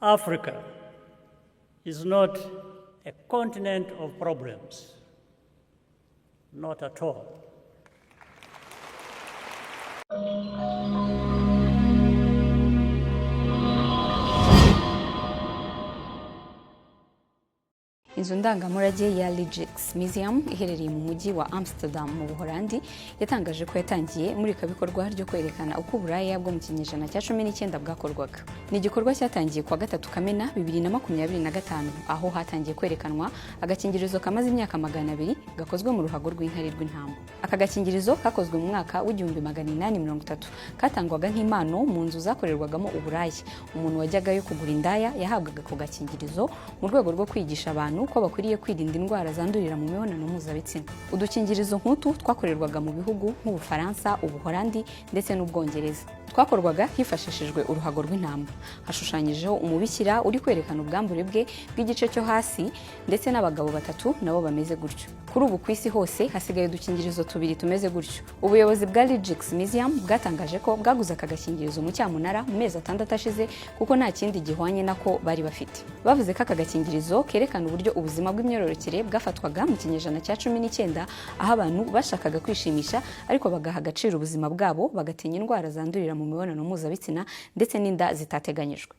Africa is not a continent of problems. Not at all. Inzu ndangamurage ya Rijks Museum iherereye mu mujyi wa Amsterdam mu Buholandi yatangaje ko yatangiye imurikabikorwa ryo kwerekana uko uburaya bwo mu kinyejana cya 19 bwakorwaga. Ni igikorwa cyatangiye kuwa 3 Kamena 2025, aho hatangiye kwerekanwa agakingirizo kamaze imyaka 200 gakozwe mu ruhago rw'inkari rw'intama. Aka gakingirizo kakozwe mu mwaka w'1830, katangwaga nk'impano mu nzu zakorerwagamo uburaya. Umuntu wajyagayo kugura indaya yahabwaga ako gakingirizo mu rwego rwo kwigisha abantu ko bakwiriye kwirinda indwara zandurira mu mibonano mpuzabitsina. Udukingirizo nk'utu twakorerwaga mu bihugu nk'Ubufaransa, Ubuholandi ndetse n'Ubwongereza. Twakorwaga hifashishijwe uruhago rw'intama. Hashushanyijeho umubikira uri kwerekana ubwambure bwe bw'igice cyo hasi, ndetse n'abagabo batatu nabo bameze gutyo. Kuri ubu ku isi hose hasigaye udukingirizo tubiri tumeze gutyo. Ubuyobozi bwa Rijks Museum bwatangaje ko bwaguze aka gakingirizo mu cyamunara mu mezi 6 ashize, kuko nta kindi gihwanye nako bari bafite. Bavuze ko aka gakingirizo kerekana uburyo ubuzima bw'imyororokere bwafatwaga mu kinyejana cya 19, aho abantu bashakaga kwishimisha ariko bagaha agaciro ubuzima bwabo, bagatinya indwara zandurira mu mibonano mpuzabitsina ndetse n'inda zitateganyijwe.